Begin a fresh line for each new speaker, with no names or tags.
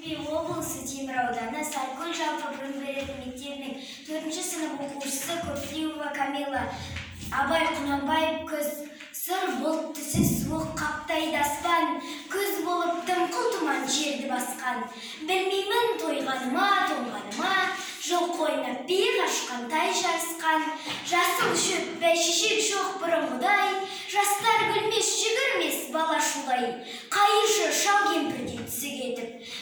Ақтөбе облысы, Темір ауданы, Сарыкөл жалпы білім беретін мектебінің төртінші сынып оқушысы Көптілеуова Камила. Абай Құнанбаев, «Күз». Сұр бұлт түсі суық қаптайды аспан, күз болып дымқыл тұман жерді басқан. Білмеймін, тойғаныма, тоңғаныма, жылқы ойнап, бие қашқан, тай жарысқан. Жасыл шөп, бәйшешек жоқ бұрынғыдай, жастар күлмес, жүгірмес бала шулай. Қайыршы шал кемпірдей түсі кетіп.